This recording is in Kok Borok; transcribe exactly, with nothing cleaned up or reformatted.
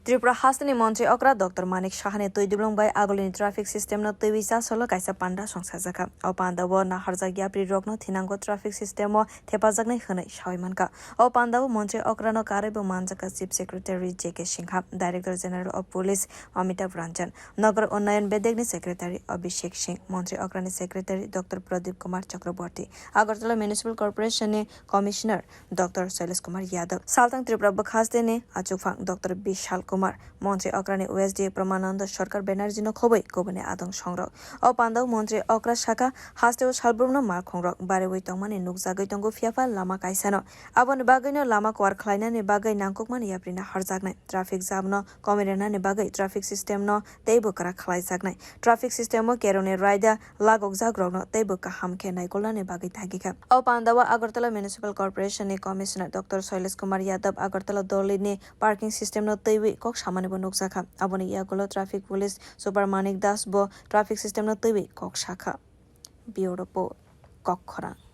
Tripura hasteni montri okra Doctor Manik Sahani twi dublung bai agulini traffic system no twiwi chasolo kaisa panda songsajakha. O panda o naharjak yapri rokno thinango traffic system o thepajaknai hwnwi sawi mankha. O panda o montri okra no karwi bo manjakha Chief Secretary J K Singha, Director General of Police Amitabh Ranjan, Nagar Unnayan Bedekni Secretary Abhishek Singh, montri okrani Secretary Doctor Pradip Kumar Chakraborty, Agartala Municipal Corporation ni Commissioner Doctor Shailesh Kumar Yadav, Saltang Tripura bwkhasteni achukphang Doctor Bishal Kumar, montri okrani O S D Pramananda Sarkar Banerjee no khobwi kubuni adong songrok. O pandao montri okra sakha, hasteo salbrumno malkhongrok bariwi tongmani nukjagwi tongo, phiyapha lama kaisano. Aboni bagwino lama kwar khlainani bagwi nangkukmani yaprino harjaknai, traffic jam no komwi rwnani bagwi traffic system no teibo kwrak khlaijaknai. Traffic system o kerongni raida lagokjakrokno teibo kaham khe naikolnani bagwi dagikha. O pandao Agartala Municipal Corporation ni Commissioner Doctor Shailesh Kumar Yadav Agartala Dolini parking system no twiwi kok samani bo nukjakha. Aboni yagulo Traffic Police Super Manik Das bo traffic system no twiwi kok sakha. Bureau Report, Kokkhorang.